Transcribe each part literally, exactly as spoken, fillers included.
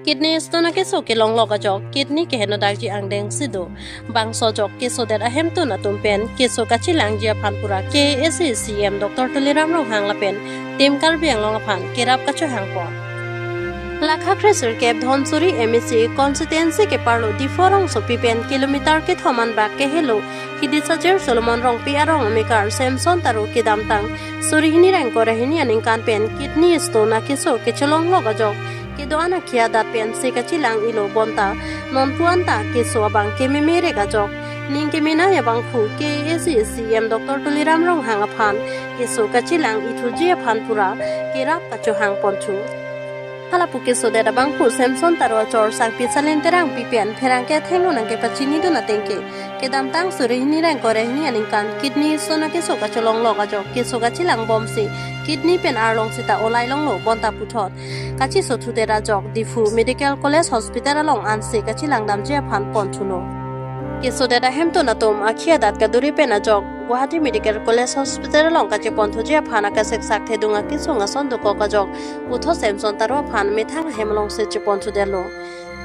Kidney stone akeso kelonglok ajok kidney keheno dakji angdeng si do. Bangso ajok kesodet ahemtun atum pen keso kachilangji aphan pura K A A C C E M Doctor Tuliram Ronghang lapen Team Karbi Anglong aphan kerap kachohangpon. Lakha kresirkep Dhansiri M A C constituency keparlo Diphu rongsopi pen kilometer kethom anbak kehelo Hidisajir Solomon Rongpi arong amekar Samson Taro kedamtang suri hini ingkoi ra hini aningkan pen kidney stone akeso kechelonglok ajok kedo-an akhei adat pen se kachilang-ilo bonta nonpu anta keso abang kememerek ajok ning kemenei abangphu K A A C C E M Doctor Tuliram Ronghang aphan keso kachilang-ithuji aphan pura kerap kachohangponthu. Halapu kesodet abangphu Samson Taro achor Sangpi Salin Terangpi pen pherangke athengno nangkepachinidun atengke kedamtang suri hini ingkoi ra hini aningkan kidney stone akeso kachelonglok ajok keso kachilangbomsi kidney pen arlong sita olai longlo bonta puthot kachisothudet ajok Diphu Medical College Hospital along ansi kachilangdamji aphan ponthulo. Kesodet ahemtun atum akhei adat kaduri pen ajok Guwahati Medical College Hospital along kacheponthuji aphan akaseksak thedung akesung ason dokok ajok puthot Samson Taro aphan methang ahem alongsi cheponthudetlo.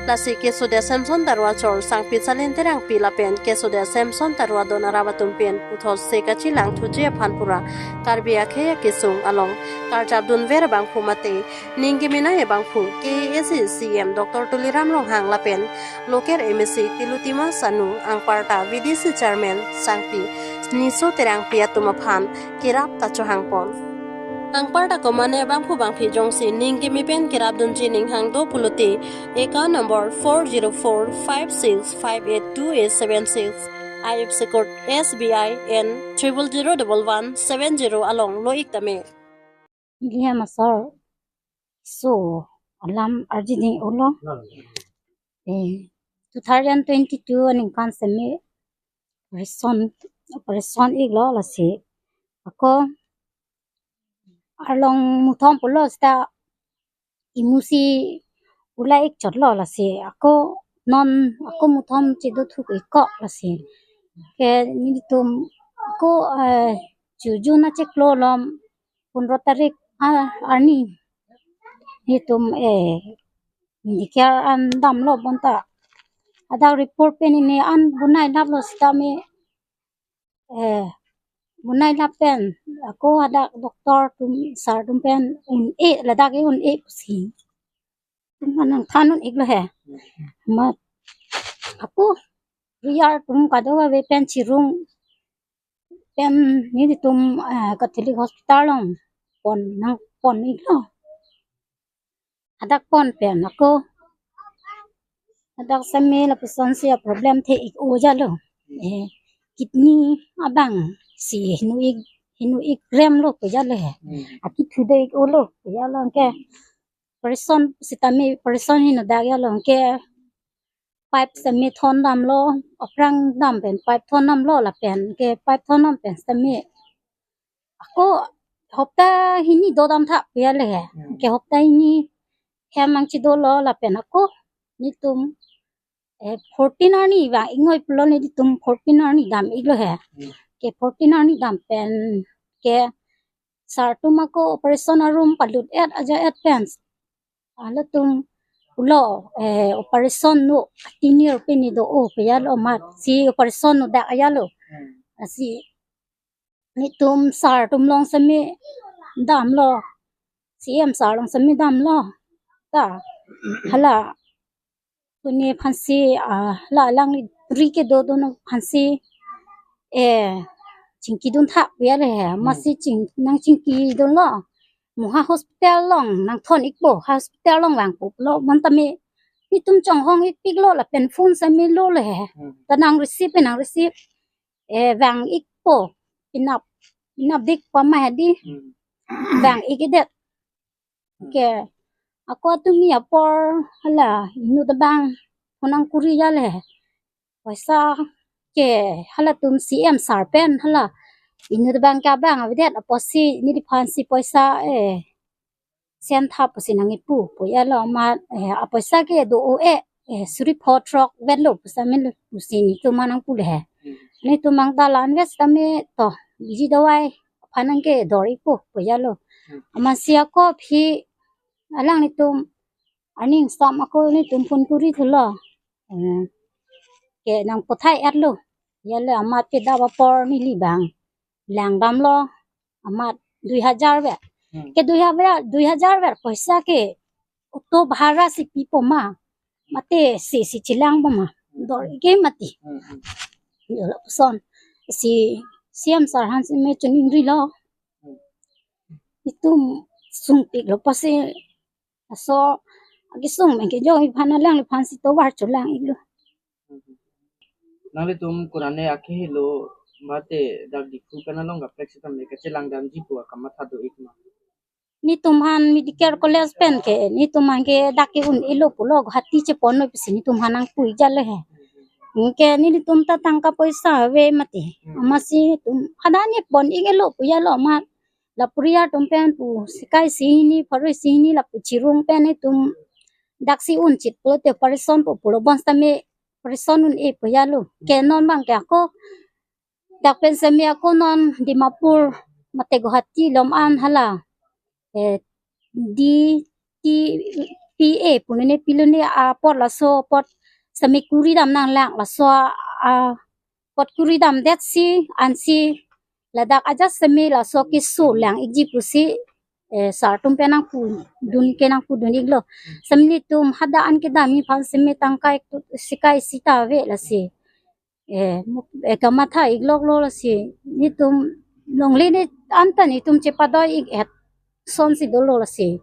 Lasi kesodet Samson Taro achor Sangpi Salin Terangpi lapen kesodet Samson Taro adon arap atum pen puthot se kachilangthuji aphan pura Karbi akhei akesung along karjapdunver abangphu mate ning kemenei abangphu K A A C C E M Doctor Tuliram Ronghang lapen local M A C Tilottama Sanu, anparta V D C Chairman Sangpi Niso Terangpi atum aphan kerap kachohangpon. Anparta komatne abangphu bangphi jongsi ning keme pen kerapdunji ning hang do pulote account number four zero four five six five eight two eight seven six, I F S C code S B I N triple zero double one seven zero along lo-ik tame. Neli hem asor so alam arjiding-olo. Eh, two thousand twenty-two aningkan seme operation, operation-iklo lasi ako arlong muthom pulo seta imusi ulai-ik chotlo lasi ako non ako muthom chedothuk-ikko lasi ke nelitum ako, eh, chu June achiklo along pondro tarik, ah, arni nelitum, eh, medicare an damlo bonta hadak report pen neli an bonai laplo sitame, eh, bonai lap pen ako hadak doctor atum sir atum pen un-e, ladak ke un-e pusi. Atum nangthan un-iklo he. Amat ako riyar atum kadokave pen chirung pen nelitum, eh, Catholic Hospital along pon nangpon-iklo. Hadak pon pen ako hadak seme lapusonsi a-problem the-ik-o jalo. Eh, kidney abangsi hinu-ik, hinu-ik remlo pu jalo he. Hmm. Akithudo-ik-olo pu jalo anke operation sitame operation hinu dak jalo anke pipe seme thondamlo, aphrang dam pen pipe thondamlo lapen ke pipe thondam pen seme ako hopta hini dodam tha pu jalo he. Hmm. Ke hopta hini hem nangchedolo lapen ako nelitum, eh, fourteen arni vang-iknoi pulo nelitum fourteen arni dam-iklo he. Hmm. Ke fourteen arni dam pen ke sir atum ako operation a-room palut-et aja-et pen halatum pulo, eh, operation no tinir pini do-o pu jalo amatsi operation no dak jalo. Hmm. Lasi nelitum sir atum along seme damlo. C E M sir along seme damlo. Ta hala pune aphansi, ah, la alangli ri kedo dun aphansi, eh, chingkidun tha pu jalo he. Hmm. Amatsi ching, nangchingkidunlo. Mo ha hospital along nangthon-ikpo, ha hospital along vangpo pulo. Bonta me nelitum chonghong-ikpiklo lapen phone seme lolo he. Hmm. Ta nang-receive, nang-receive. Eh, vang-ikpo. Penap, penapdik pama hedi. Hmm. Vang-ik-edet. Hmm. Ke ako atumi apor hala inut abang phone nangkuri jalo he. Poisa ke halatum C E M sir pen hala inut abang ke abang avedet apotsi neliphansi poisa, eh, send tha pusi nang-ipu pu jalo amat, eh, apoisa ke do-o-e, eh, suri pho throk vetlo pusitame pusi nelitum nangpulo he. Hmm. Nelitum mangta la-an vet sitame to biji dawai aphan nangkedor-ikpo pu jalo. Hmm. Amatsi ako aphi alanglitum Arni ingsam ako nelitum phone kuri thulo. Eh, ke nangpathai-etlo. Yale amat kedap apor neli bang langdamlo. Amat dui hajar ver. Hmm. Ke dui hajar, dui hajar ver poisa ke auto bhara si pipo ma, mate si si chelang po ma, dor-ik ke mati. Hmm, hmm. Yo lapuson si C M sir aphan si me chiningrilo. Hmm. Itum sungpiklo pusi laso akesung pen kejok iphan alangliphan si tovar cholang-iklo. Nanglitum konane akehelo mate dak Diphu pen along kaprek sitame kachelangdamji pu akamatha do-ik ma? Netum aphan medical college pen ke netum aphan ke dak ke-un-elo pulo, Guwahati cheponlo pusi netum aphan nangpu-ik jale he. Anke nelitum ta tangka poisa ave mati. Hmm. Amatsi netum hadak ne pon-ik-elo pu yalo ma, lapu ri atum pen pu sekai isi hini, pharo isi hini lapu chirung pen netum dak si un chit pulote operation po pulo, bonsitame operation un-e pu yalo. Ke non abang ke ako dak pen seme ako non Dimapur mate Guwahati lom an hala, eh, D T P A pu nene pilone apot, laso apot seme kuri dam nanglang, laso a, apot kuri damdet si ansi ladak ajat seme laso keso lang-ikji pusi, eh, sir atum pen nangpudun ke nangpudun-iklo. Seme netum hadak an kedamji aphan seme tangka ik tu sekai isi ta ave lasi. Eh, mu-, eh, kamatha-ikloklo lasi. Netum longle ne anta netum chepadoi-ik-et asonsi dolo lasi.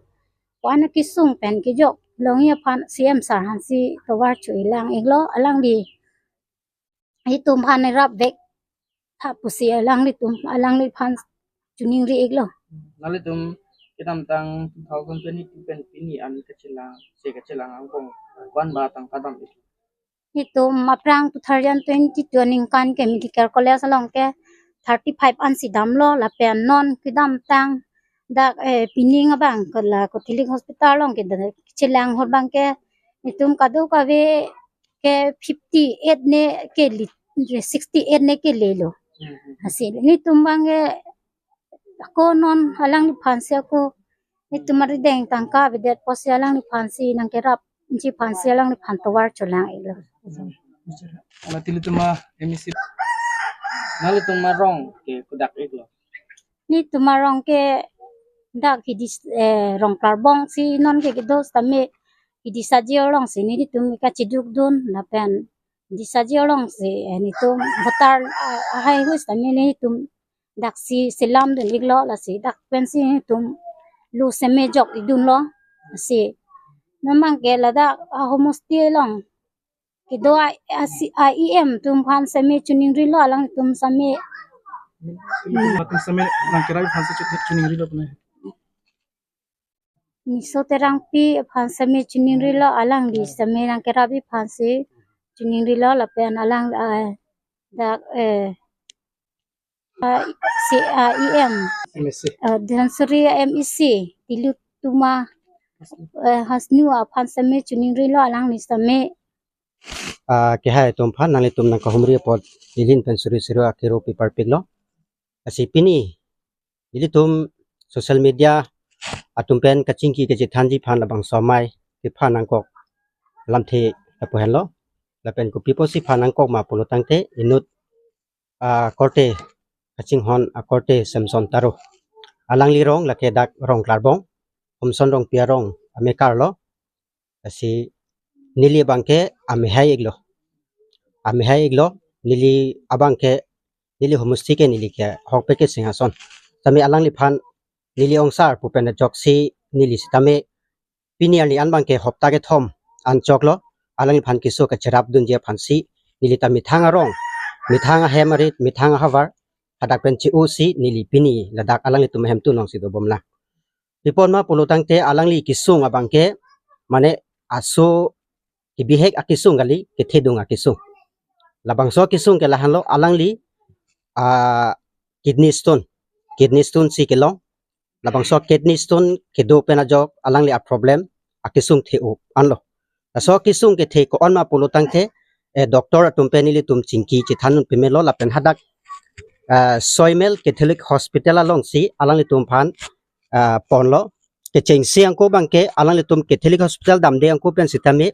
Ko-an akesung pen kejok longji aphan C M sir aphan si tovar cholang-iklo, alangli itum aphan rapvek tha pusi alanglitum, alangliphan chiningri-iklo. Nanglitum kedamtang two thousand twenty-two pen pini an kachelang, se kachelang angbong ko-an ba tangka dam-ik? Itum aphrang two thousand twenty-two aningkan ke medical college along ke thirty-five ansi damlo, lapen non kedamtang dak, eh, pining abang ke la Catholic Hospital along ke dak chelang ahut abang ke itum kadokave ke fifty-eight ne kele, sixty-eight ne kelelo. Hmm, hmm. Lasi netum abang ke ako non alangliphan si ako netum arideng tangka avedet pusi alangliphan si nangkerapji aphan si alangliphan tovar cholang-iklo. Ala tilitum a M E C. Nanglitum arong ke kodak-iklo? Netum arong ke dak Hidi, eh, Rongklarbong si non ke kedo sitame Hidisaji along si netum kachidukdun lapen Hidisaji along si, eh, netum voter, ah, ahai ahut sitame netum dak si selamdun-iklo lasi dak pensi netum lo seme jok-ikdunlo lasi. Non abang ke ladak a homosti along kedo a, a, si, a E M atum aphan seme chiningrilo, alangtum seme. Atum seme nangkerap aphan si chu-, chiningrilo pune. Niso Terangpi aphan seme chiningrilo, alangli seme nangkerap aphan si chiningrilo lapen alang, ah, dak, eh, ah, si, ah, E M, M E C. Ah, Dhansiri M E C, Tilottama, eh, Hasnu aphan seme chiningrilo, alangli seme. Ah, kehai atum aphan nanglitum nangkahumri apot neli ahin pen suri suri akero pi parpiklo. Lasi pini nelitum social media atum pen kachingki kachethanji aphan labangso amei aphan nangkok lamthe lapu henlo. Lapen kopi pusi aphan nangkok ma pulo tangte inut, ah, korte kachinghon akorte Samson Taro. Alangli arong lake dak Rongklarbong, Homson Rongpi arong amekarlo. Lasi neli abang ke amehai-iklo. Amehai-iklo, neli abang ke, neli homosti ke neli ke Hokpekhe Singhason. Tame alangliphan neli ongsar pu pen ajoksi neli sitame pini arni an abang ke hopta kethom an choklo, alangliphan keso kacherapdunji aphan si neli ta methang arong, methang ahem arit, methang ahavar hadak pen che-o si neli pini ladak alanglitum ahemtun alongsi dobomlang. Pi apot ma pulo tangte alangli kesung abang ke, mane aso kebihek akesung kali, kethedung akesung. Labangso akesung ke lahenlo, alangli, ah, kidney stone, kidney stone si kelong. Labangso kidney stone kedo pen ajok alangli a problem akesung the-o anlo. Laso akesung kethe ko-an ma pulo tangte, eh, doctor atum pen nelitum chingki chethan un pemelo lapen hadak, ah, Soimel Catholic Hospital alongsi alanglitum aphan, ah, ponlo. kechengsi angko abangke alanglitum Catholic Hospital damde angko pen sitame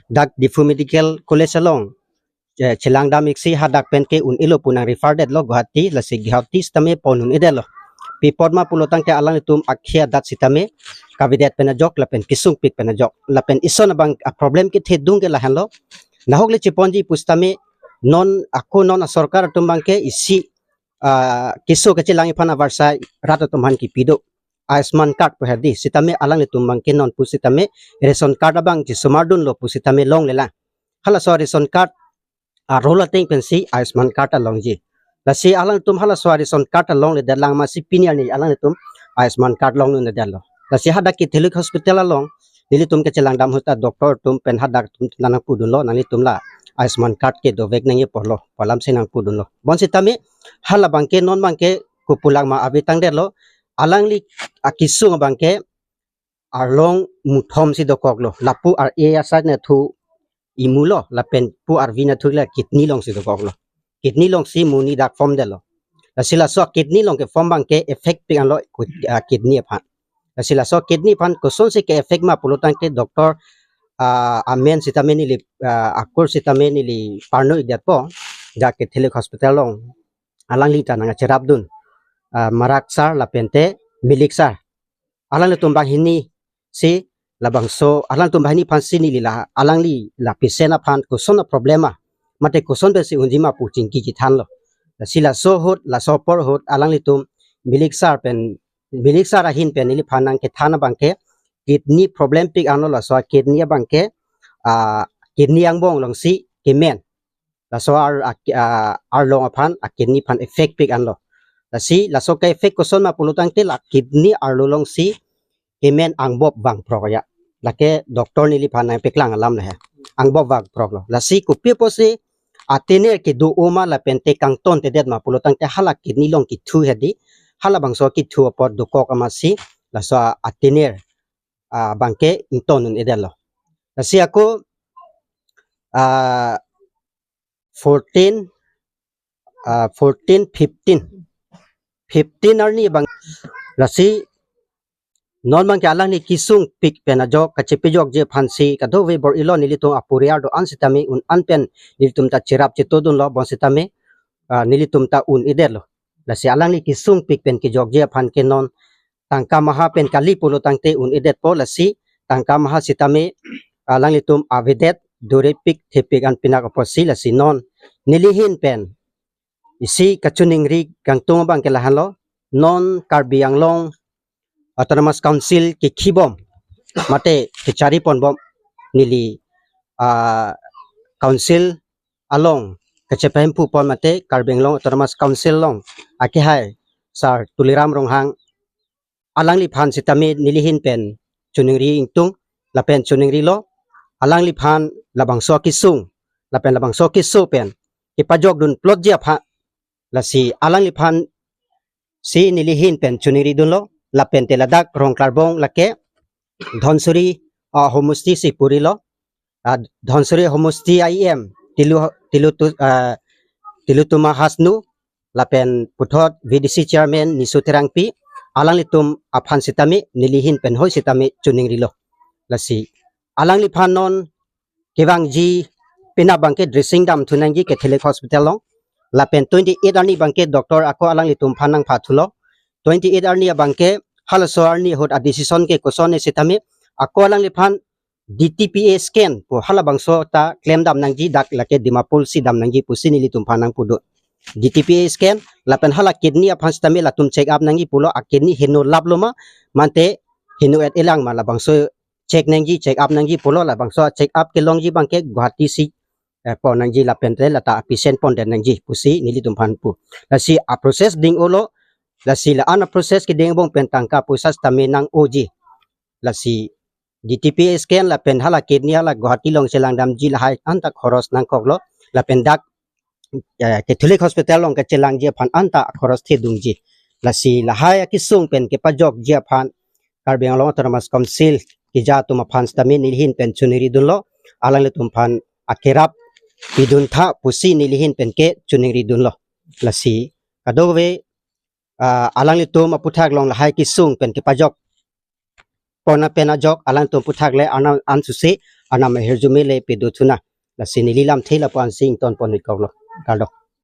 dak Diphu Medical College along, eh, chelangdam iksi hadak pen ke un-elo pu nang refer detlo Guwahati, lasi Guwahati sitame pon un-edetlo. Pi apot ma pulo tangte alanglitum akhei adat sitame kavedet pen ajok lapen kesungpik pen ajok. Lapen ison abang a problem kethedung ke lahenlo. Nahok le cheponji pu sitame non ako non asorkar atum abangke isi, ah, keso kachelangji aphan avarsai rat atum aphan kipi do. Ayushman card pu hedi sitame alanglitum abangke non pu sitame ration card abang chesomar dunlo pu sitame longlelang. Halaso ration card arlo ateng pensi Ayushman card alongji. Lasi alanglitum halaso ration card alongledet lang masi pini arni alanglitum Ayushman card longledetlo. Lasi hadak Catholic Hospital along nelitum kachelangdam ahut ta doctor atum pen hadak atum nangpudunlo, nanglitum la Ayushman card ke dovek nangji apotlo pu alam si nangpudunlo. Bonsitame hala abangke non abangke kopulang ma ave tangdetlo, alangli akesung abangke arlong muthom si dokoklo, lapu ar-e asat nathu imu lo, lapen pu arvi nathu le kidney along si dokoklo. Kidney along si muni dak form detlo. Lasi laso kidney along ke form abangke effect pik anlo ku-, ah, kidney aphan. Lasi laso kidney aphan kosonsi ke effect ma pulo tangte doctor, ah, amen sitame neli, ah, akur sitame neli parno-ikdetpo, dak Catholic Hospital along alangli ta nangcherap dun, ah, Marak sir lapente Milik sir. Alanglitum banghini si labangso, alanglitum banghini aphan si neli la, alangli la patient aphan koson a problem ma, mate koson pensi unji ma pu chingki chethanlo. Lasi laso ahut, laso apor ahut alanglitum Milik sir pen, Milik sir ahin pen neliphan nangkethan abangke kidney problem pik anlo, laso kidney abangke, ah, kidney angbong along si kemen. Laso ar, a, a, arlong aphan, a kidney aphan effect pik anlo. Lasi laso ke effect koson ma pulo tangte la kidney arlo along si kemen angbop vangprok ya. Lake doctor neliphan nangpeklang alam le he. Angbop vangproklo. Lasi kopi apotsi atener kedo-o ma lapente kangtontedet ma pulo tangte hala kidney along kethu hedi, halabangso kethu apot dokok amatsi laso atener, ah, abangke ington un-edetlo. Lasi ako, ah, fourteen, ah, fourteen, fifteen. Fifteen arni abang, lasi non abangke alangli kesungpik pen ajok kachepajokji aphansi kadokave bor-ilo, nelitum aporiar do-an sitame un-an pen nelitum ta cherap chetodunlo, bonsitame, ah, nelitum ta un-edetlo. Lasi alangli kesungpik pen kejokji aphan ke non tangka maha pen kali pulo tangte un-edetpo, lasi tangka maha sitame alanglitum avedet dorepik thepik an pinak apotsi, lasi non nelihin pen isi kachiningri kangtung abangke lahenlo, non Karbi Anglong Autonomous Council kekhibom mate kechariponbom neli, ah, council along kachepahemphu pon mate Karbi Anglong Autonomous Council along akehai sir Tuliram Ronghang, alangliphan sitame nelihin pen chiningri ingtung lapen chiningrilo, alangliphan labangso kesung lapen labangso keso pen kepajokdun plotji aphan, lasi alangliphan si nelihin pen chiningridunlo, lapente ladak Rongklarbong lake Dhansiri, ah, homosti si purilo, ah, Dhansiri homosti I M, Tilu, Tilu tu, ah, Tilutuma Hasnu, lapen puthot V D C chairman Nisu Terangpi, alanglitum aphan sitame nelihin pen hoi sitame chiningrilo. Lasi alangliphan non kevangji penap abangke dressing damthu nangji Catholic Hospital along. Lapen twenty-eight arni abangke doctor ako alanglitum aphan nangphathulo. Twenty-eight arni abangke halaso arni ahut a-decision ke koson ne sitame ako alangliphan D T P A scan pu halabangso ta klemdam nangji, dak lake Dimapur si dam nangji pusi nelitum aphan nangpudo. D T P A scan lapen hala kidney aphan sitame latum check up nangji pulo, a kidney heno laplo ma mate heno et-elang ma labangso check nangji, check up nangji pulo, labangso check up kelongji abangke Guwahati si, eh, pon nangji lapente lata a-patient pondet nangji pusi nelitum aphan pu. Lasi a-process ding-olo, lasi la-an a-process keding angbong pen tangka poisa sitame nang-oji. Lasi D T P A scan lapen hala kidney hala Guwahati along chelangdamji lahai anta khoros nangkoklo, lapen dak, eh, Catholic Hospital along kachelangji aphan anta khoros thedungji. Lasi lahai akesung pen kepajokji aphan Karbi Anglong Autonomous Council keja atum aphan sitame nelihin pen chiningridunlo, alanglitum aphan akerap piduntha pusi nelihin pen ke chiningridunlo. Lasi kadokave, ah, alanglitum aputhak along lahai kesung pen kepajok Pon pen ajok alangtum aphuthak le Arnam an suse, Arnam ahirjume le pedo thunang. Lasi neli lamthe lapu-an si ingtonpon ikoklo. Kardom.